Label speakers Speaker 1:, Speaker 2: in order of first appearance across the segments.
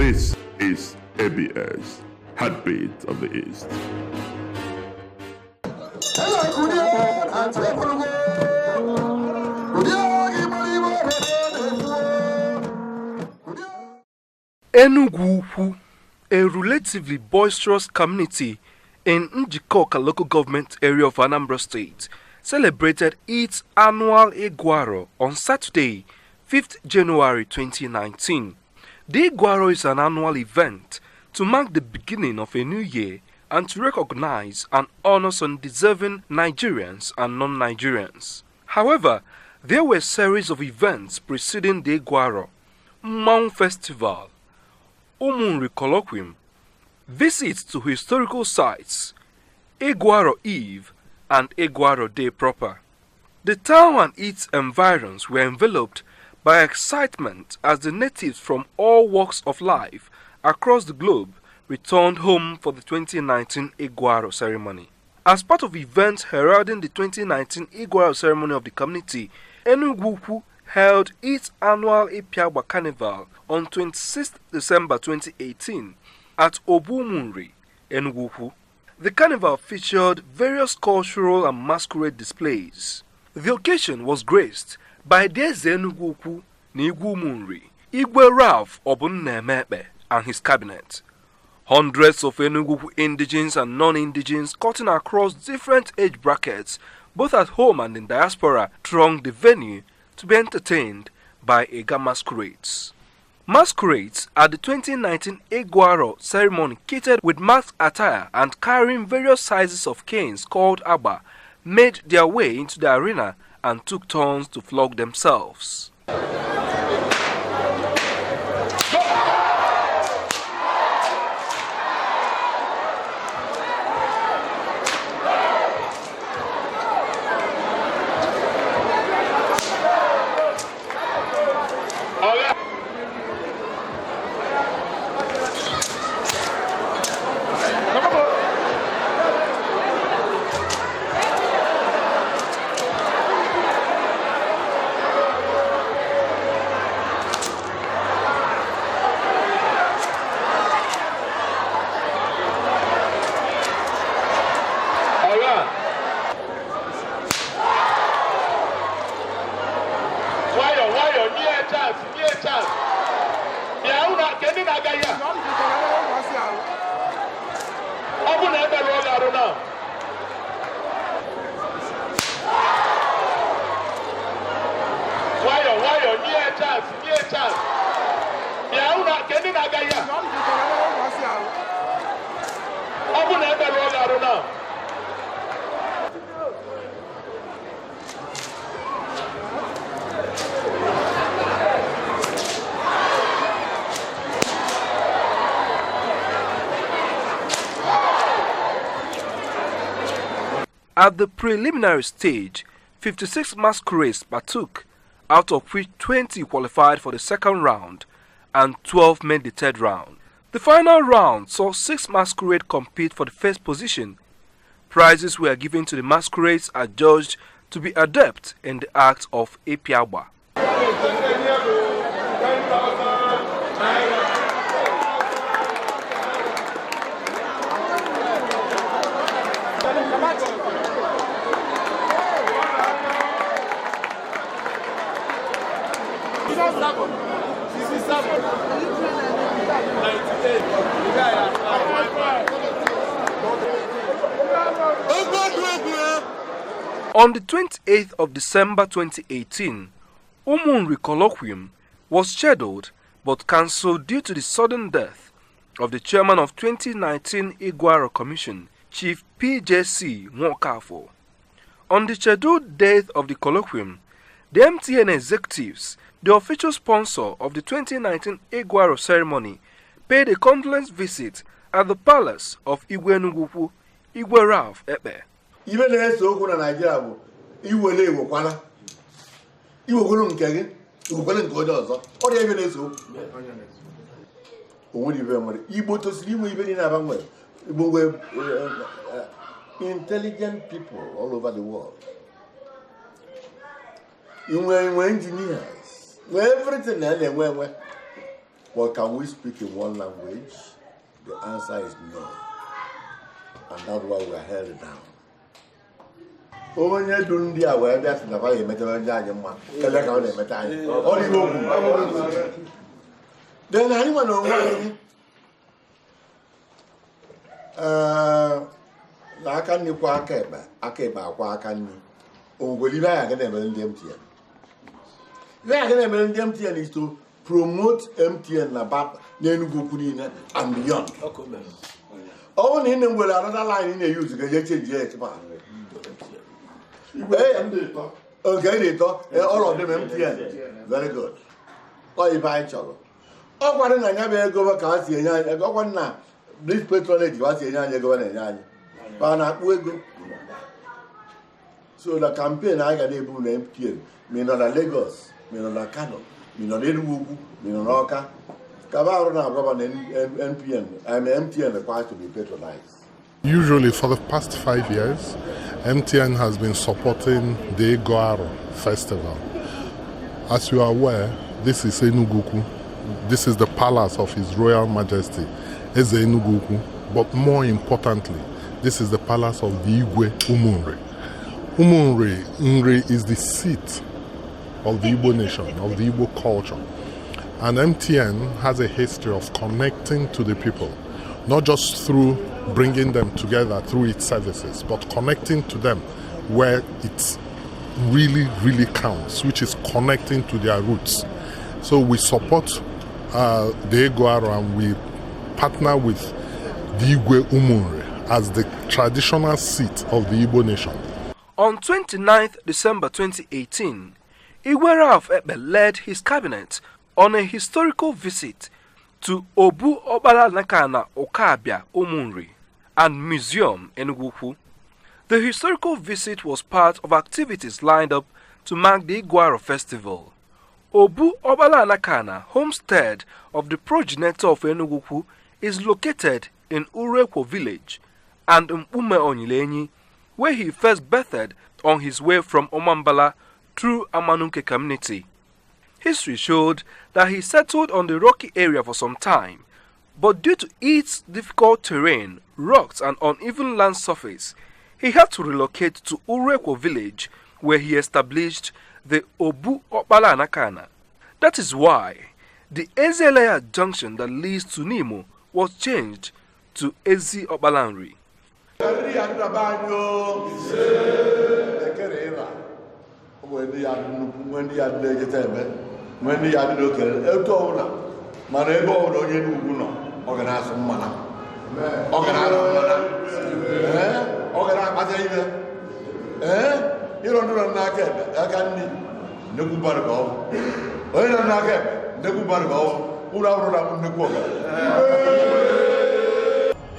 Speaker 1: This is ABS, Heartbeat of the East.
Speaker 2: Enugwu-Ukwu, a relatively boisterous community in Njikoka local government area of Anambra State, celebrated its annual Igu-Aro on Saturday, 5th January 2019. The Igu-Aro is an annual event to mark the beginning of a new year and to recognize and honor some deserving Nigerians and non-Nigerians. However, there were a series of events preceding the Igu-Aro: Mount Festival, Colloquium, visits to historical sites, Aguara Eve, and Aguara Day proper. The town and its environs were enveloped by excitement as the natives from all walks of life across the globe returned home for the 2019 Aguara ceremony. As part of events heralding the 2019 Aguara ceremony of the community, Enugwu-Ukwu held its annual Ipiagba Carnival on 26 December 2018 at Obumunri, Enugwu-Ukwu. The carnival featured various cultural and masquerade displays. The occasion was graced by Deze Enugwu-Ukwu Igu-Munri, Igu-Aro and his cabinet. Hundreds of Enugwu indigenes and non-indigenes cutting across different age brackets, both at home and in diaspora, thronged the venue to be entertained by Ega masquerades. Masquerades at the 2019 Aguara ceremony, kitted with masked attire and carrying various sizes of canes called Abba, made their way into the arena and took turns to flog themselves. At the preliminary stage, 56 masquerades partook, out of which 20 qualified for the second round and 12 made the third round. The final round saw 6 masquerades compete for the first position. Prizes were given to the masquerades adjudged to be adept in the art of Ipiagba. On the 28th of December 2018, Colloquium was scheduled but cancelled due to the sudden death of the chairman of 2019 Aguara Commission, Chief PJC Nwokafo. On the scheduled date of the colloquium, the MTN executives, the official sponsor of the 2019 Aguara ceremony, paid a condolence visit at the palace of Enugwu-Ukwu, Aguara Eve.
Speaker 3: Even as so na Nigeria bụ iwele Igbo kwana Igbo kwuru nke gị Igbo kwere nke onye ọzọ ọ dị ebe na-eso onwe ibe nwere Igbo tosiri inwe ibe niile aba nwere Igbo nwere intelligent people all over the world. You were engineers, everything na na-enwe But can we speak in one language? The answer is no. And that's why we are held down. Onye du ndị a wee bịa sị na ba emetebe ndị anyị mma kele ka ọ na-emete anyị ọ dị okwu then anyị nwa na onwe anyị na aka nri kwa aka ekpe akwa aka nri onwere ibe anyị aga na-emere ndị MTN ibe anyị aga na-emere ndị MTN is to promote MTN na Enugwu-Ukwu niile and beyond ọ na ị na-nwere another line ị na-use ga-eje change ya echipa okay, all of them MTN. Very good. Oh, if I chọrọ. Ọ gwara na nya bụ ego ka ha si enye anyị. Ọ gwara na this patronage ha si enye anyị ego na-enye anyị. Ba na-akpụ ego. So the campaign anyị ga na-ebu na MTN, mi nọ na Lagos, mi nọ na Kano, mi nọ na Enugwu-Ukwu, mi nọ na Ọka. Ka ba arụ na agwa na MTN requires to be patronized.
Speaker 4: Usually for the past 5 years, MTN has been supporting the Igu-Aro festival. As you are aware, this is Enugwu-Ukwu. This is the palace of His Royal Majesty, Eze Enugwu-Ukwu. But more importantly, this is the palace of the Igwe Umunri. Nri is the seat of the Igbo nation, of the Igbo culture. And MTN has a history of connecting to the people, not just through bringing them together through its services, but connecting to them where it really counts, which is connecting to their roots. So we support the Igu-Aro and we partner with the Igwe Umunri as the traditional seat of the Igbo nation.
Speaker 2: On 29th December 2018, Aguara of Ebe led his cabinet on a historical visit to Obu Obala Nakana Okabia Umunri and Museum Enugwu-Ukwu. The historical visit was part of activities lined up to mark the Aguara Festival. Obu Obala Nakana, homestead of the progenitor of Enugwu-Ukwu, is located in Urekwo village and Mpume Onyilenyi, where he first birthed on his way from Omambala through Amanunke community. History showed that he settled on the rocky area for some time, but due to its difficult terrain, rocks and uneven land surface, he had to relocate to Urekwo village, where he established the Obu Okpala Nakana. That is why the Ezelaya junction that leads to Nimo was changed to Ezi Okpalanri.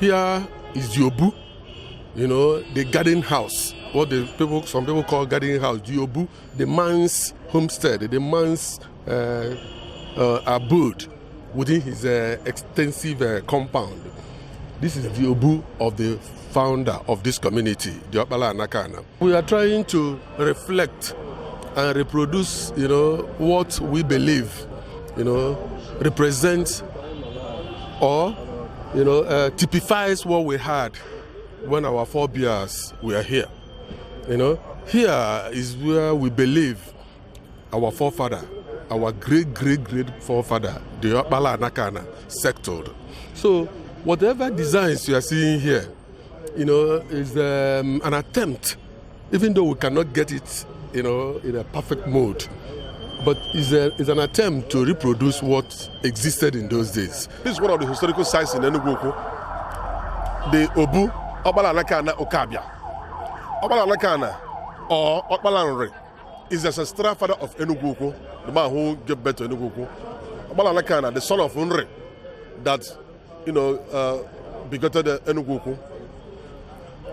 Speaker 4: Here is the Obu, the garden house, what some people call garden house. The Obu, the man's homestead, the man's abode within his extensive compound. This is the Obu of the founder of this community, the Okpala Nakana. We are trying to reflect and reproduce, what we believe, represents or, typifies what we had when our forebears were here. Here is where we believe our forefather, our great forefather, the Okpala Nakana, settled. So whatever designs you are seeing here, is an attempt, even though we cannot get it, in a perfect mode, but is an attempt to reproduce what existed in those days. This is one of the historical sites in Enugwu-Ukwu, the Obu Okpala Nakana Okabia. Okpala Nakana, or Okpalanri, is the ancestral father of Enugwu-Ukwu, the man who gave birth to Enugwu-Ukwu. Okpala Nakana, the son of Unri, that begot the Enugwu-Ukwu.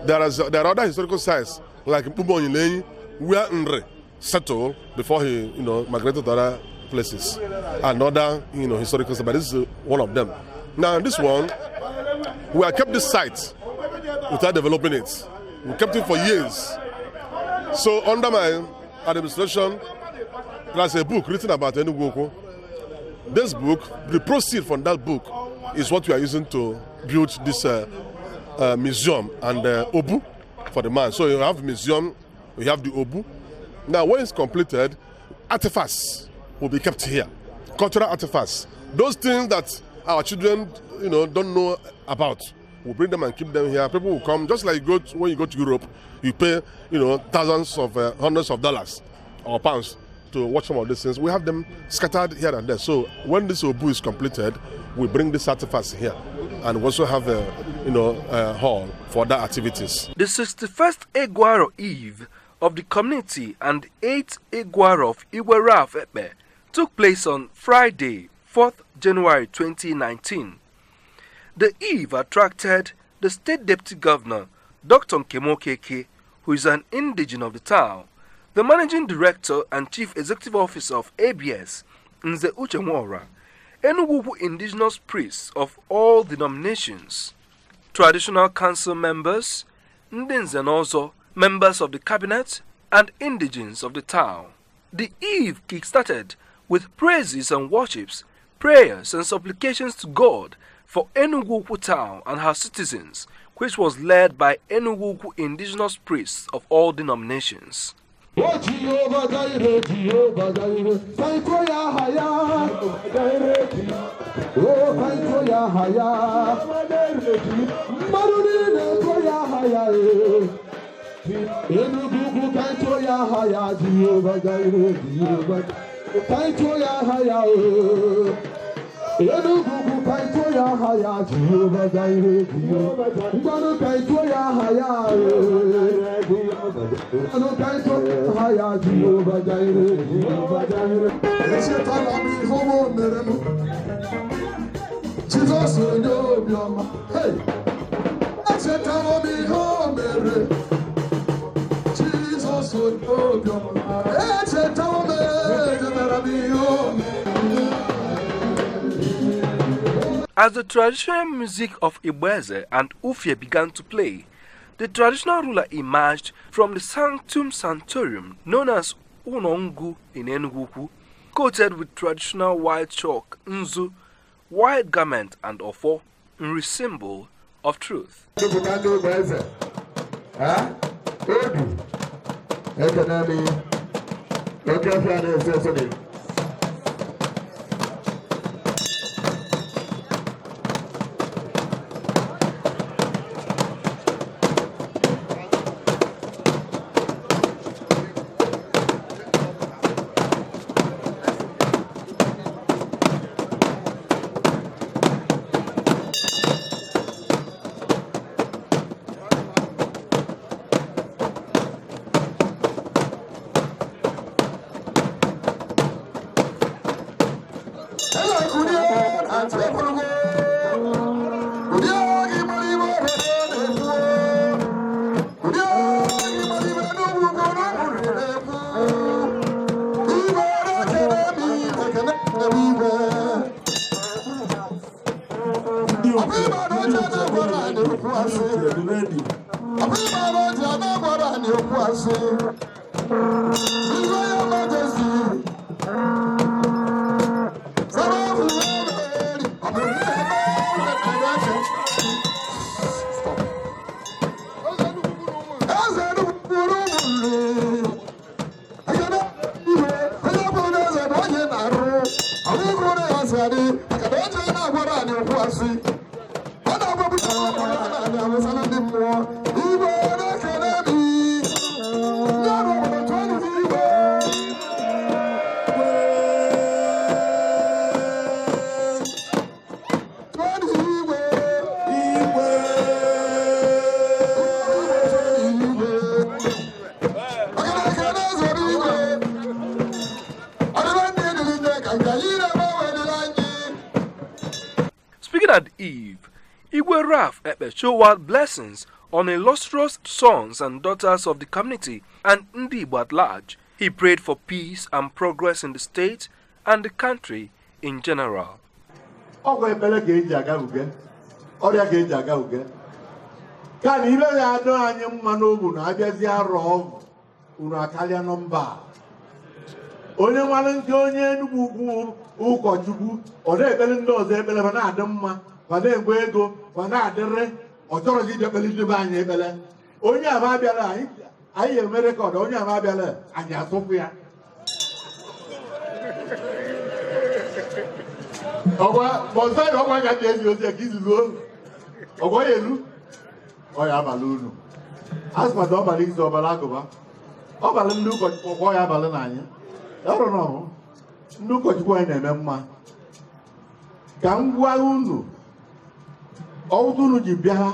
Speaker 4: There are other historical sites like Mpume Onyilenyi, where Unri settled before he migrated to other places, and other historical sites, but this is one of them. Now this one, we have kept this site without developing it. We kept it for years. So under my administration, there's a book written about Enugwu-Ukwu, this book, the proceeds from that book, is what we are using to build this museum and obu for the man. So you have museum, we have the obu. Now, when it's completed, artifacts will be kept here, cultural artifacts. Those things that our children, don't know about, we'll bring them and keep them here. People will come, just like when you go to Europe, you pay, thousands of, hundreds of dollars or pounds to watch some of these things. We have them scattered here and there. So when this obu is completed, we bring these artifacts here, and we also have a hall for other activities.
Speaker 2: The 61st Aguara Eve of the community and 8th Aguara of Aguara Eve took place on Friday, 4th January 2019. The Eve attracted the State Deputy Governor, Dr. Nkemo Keke, who is an indigene of the town, the Managing Director and Chief Executive Officer of ABS, Nze Uchenwora, Enugwu-Ukwu indigenous priests of all denominations, traditional council members, Ndị Nze na Ozo, members of the cabinet, and indigenes of the town. The Eve kick-started with praises and worships, prayers and supplications to God for Enugwu-Ukwu town and her citizens, which was led by Enugwu-Ukwu indigenous priests of all denominations.
Speaker 5: Oh Jehovah Jireh, Jehovah Jireh, thank you Yahaya. Oh thank you Yahaya. Marune to Yahaya. Enugwu-Ukwu thank you Yahaya, Jehovah Jireh, Jehovah. Thank you Yahaya. Enugwu-Ukwu thank you Yahaya, Jehovah Jireh, Jehovah. Manu thank you Yahaya. Manu thank you Yahaya, Jehovah Jireh, Jehovah Jireh. Eshetala homo meremu. Jesus onyo bioma. Hey. Eshetala homo mere. Jesus onyo bioma. Eshetala
Speaker 2: As the traditional music of Igbeze and Ufie began to play, the traditional ruler emerged from the Sanctum Sanctorum known as Unongu in Enugwu-Ukwu, coated with traditional white chalk, nzu, white garment and ofo, in symbol of truth. Speaking at Eve, Aguara Eve showered blessings on illustrious sons and daughters of the community and Ndi Igbo at large. He prayed for peace and progress in the state and the country in general.
Speaker 3: onye nwale nke onye Enugwu-Ukwu ụkọchukwu ọ na-ekpele ndị ọzọ ekpele ma na-adị mma ma na-egwe ego ma na-adịrị ọ chọrọ gị ekpele ndị be anyị ekpele onye ama abịala anyị eme rekọd onye ama abịala anyị asụpụ ya ọgwa ga dị ezi ozi ka izuzo ọgwa ya elu ọ ya abalị unu asịkwata ọbalị izu ọbara agụba ọbalị ndị ụkọchukwu ọgwa ya abalị na anyị ọrụ n'ọhụ ndị ụkọchukwu anyị na-eme mma ka m gwa unu ọwụtụ unu ji bịa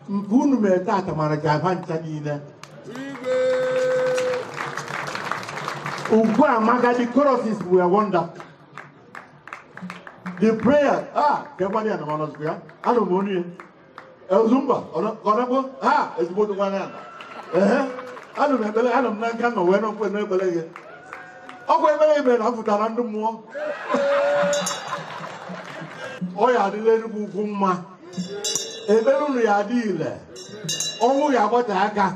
Speaker 3: nke unu mere taata mara ji aba ncha niile ugbu a magadi choruses were wonderful. The prayer, kemani ana manozku ya, ano moni, zumba, onabo, eziboto wana, ano mebele, ano mnanka no weno kwe no belege, okwe belege na futa randu mo, oya adile nuku kuma, ebelu nu ya adile, omu ya bota aka,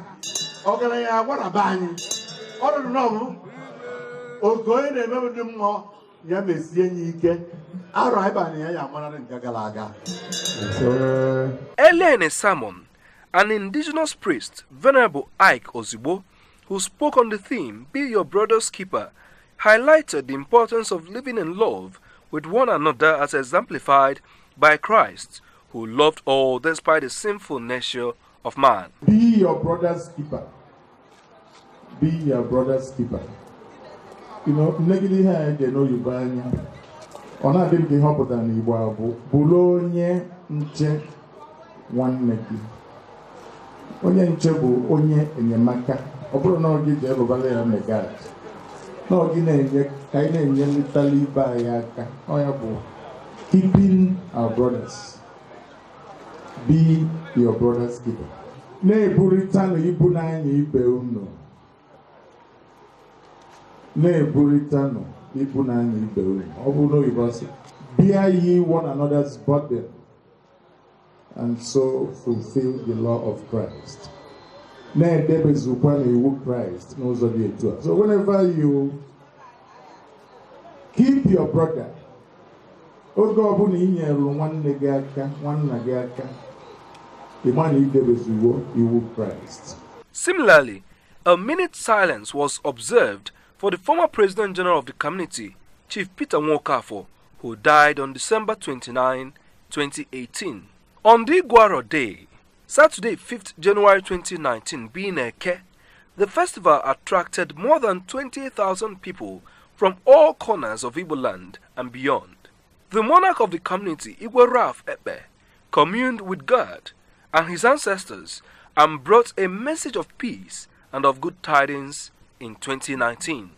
Speaker 3: okana ya Aguara bani, ono nomu, ogoye ne mebe mo. Early in
Speaker 2: a sermon, an indigenous priest, Venerable Ike Ozigbo, who spoke on the theme, Be Your Brother's Keeper, highlighted the importance of living in love with one another as exemplified by Christ, who loved all despite the sinful nature of man.
Speaker 6: Be your brother's keeper. Be your brother's keeper. You know, negidi ha they know you buy anya. Ona dem ke hopoda na Igbo abu. Bulo onye nche nwanne gị. Onye nche bụ onye enyemaka. Ọ bụrụ na ọ gị je rubale ya megad. Na ọ gị na-enye ka ị na-enye litali ba ya aka. Ọ ya bụ keeping our brothers. Be your brother's keeper. Na-eburita na ibu n'anya ibe unu. Na-eburitano ibu n'anya ibe unu. Ọ bụ n'oyibo sị, bear ye one another's burden and so fulfill the law of Christ. Na-edebezukwa n'iwu Christ n'ụzọ dị etu a. So whenever you keep your brother, oge ọbụla i nyere nwanne gị aka, nwanna gị aka, ịma na idebezuwo iwu Christ.
Speaker 2: Similarly, a minute silence was observed for the former President General of the community, Chief Peter Nwokafo, who died on December 29, 2018. On the Igu-Aro Day, Saturday 5th January 2019, being Eke, the festival attracted more than 20,000 people from all corners of Igbo land and beyond. The monarch of the community, Aguara Eve, communed with God and his ancestors and brought a message of peace and of good tidings in 2019.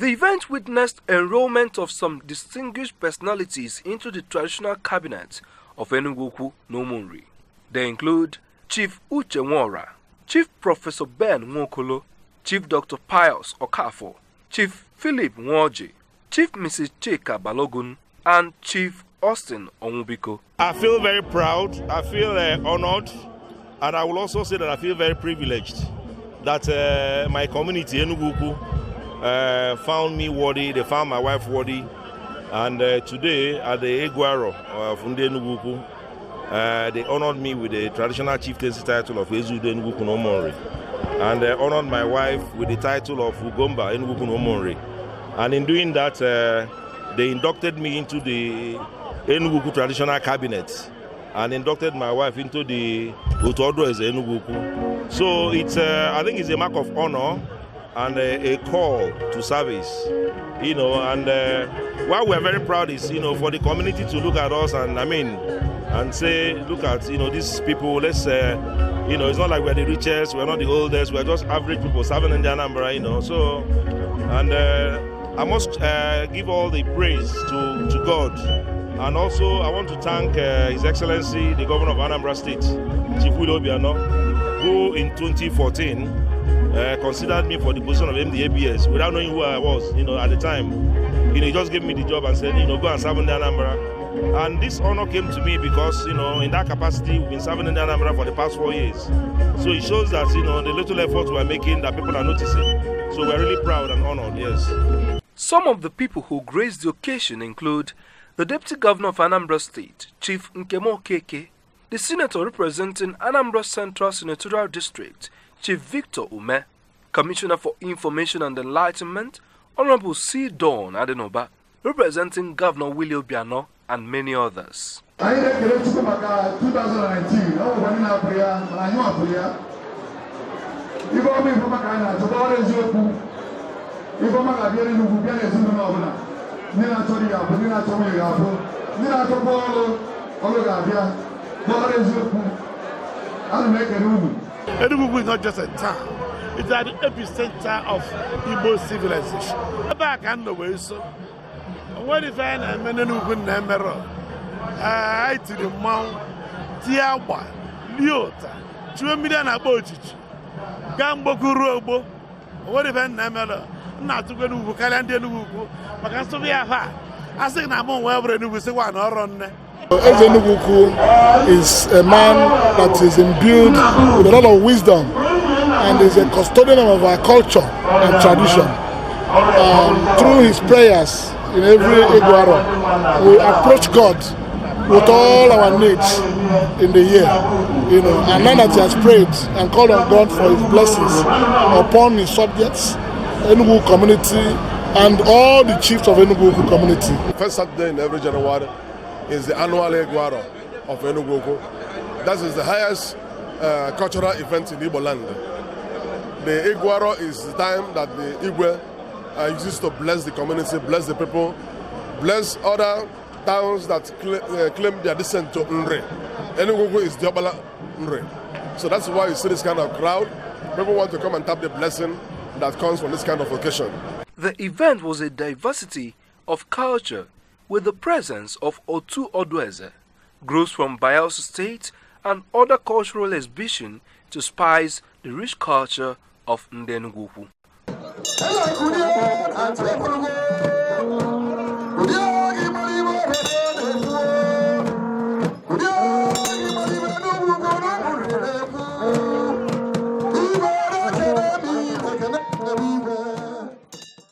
Speaker 2: The event witnessed enrollment of some distinguished personalities into the traditional cabinet of Enugwu-Ukwu N'Umunri. They include Chief Uche Nwora, Chief Professor Ben Nwokolo, Chief Dr. Pius Okafo, Chief Philip Nwoji, Chief Mrs. Chika Balogun, and Chief Austin Onwubiko.
Speaker 7: I feel very proud, I feel honored, and I will also say that I feel very privileged that my community, Enugwu-Ukwu, found me worthy, they found my wife worthy, and today at the Igu-Aro of Enugwu-Ukwu, they honored me with the traditional chieftaincy title of Ezude Enugwu-Ukwu N'Umunri, and they honored my wife with the title of Ugomba Enugwu-Ukwu N'Umunri. And in doing that, they inducted me into the Enugwu-Ukwu traditional cabinet and inducted my wife into the Otodo as Enugwu-Ukwu. So it's, I think it's a mark of honor and a call to service, you know, and what we're very proud is, you know, for the community to look at us and, and say, look at, you know, these people, let's, you know, it's not like we're the richest, we're not the oldest, we're just average people serving in the Anambra, you know, so, and I must give all the praise to God. And also, I want to thank His Excellency, the Governor of Anambra State, Chief Igu-Aro, who in 2014 considered me for the position of MD-ABS without knowing who I was, at the time. He just gave me the job and said, go and serve in the Anambra. And this honor came to me because, in that capacity, we've been serving in the Anambra for the past 4 years. So it shows that, the little efforts we're making, that people are noticing. So we're really proud and honored, yes.
Speaker 2: Some of the people who graced the occasion include the Deputy Governor of Anambra State, Chief Nkemo Keke, the Senator representing Anambra Central Senatorial District, Chief Victor Ume, Commissioner for Information and Enlightenment, Honorable C. Dawn Adenoba, representing Governor Willie Obiano, and many others.
Speaker 8: Enugwu is not just a town, it's at the epicenter of Igbo civilization. Back and the way so. What if I am Enugwu Nemero? I to the Mount Tiawa, Liota, 2 million abochich, Gamboku Robo. What if I am Nemero? Not to go to Calendar Nugu, but I still be a fat. I think I'm on wherever Enugwu say one or on.
Speaker 9: Enugwu-Ukwu is a man that is imbued with a lot of wisdom and is a custodian of our culture and tradition. Through his prayers in every Igu-Aro, we approach God with all our needs in the year. And now that he has prayed and called on God for his blessings upon his subjects, Enugu community, and all the chiefs of Enugu-Ukwu community.
Speaker 10: First Saturday in every January is the annual Igu-Aro of Enugwu-Ukwu. That is the highest cultural event in Igbo land. The Igu-Aro is the time that the Igwe uses to bless the community, bless the people, bless other towns that claim their descent to Nre. Enugwu-Ukwu is the Obala Nre. So that's why you see this kind of crowd. People want to come and tap the blessing that comes from this kind of occasion.
Speaker 2: The event was a diversity of culture with the presence of Otu Odueze, groups from Bayelsa State, and other cultural exhibition to spice the rich culture of Enugwu-Ukwu.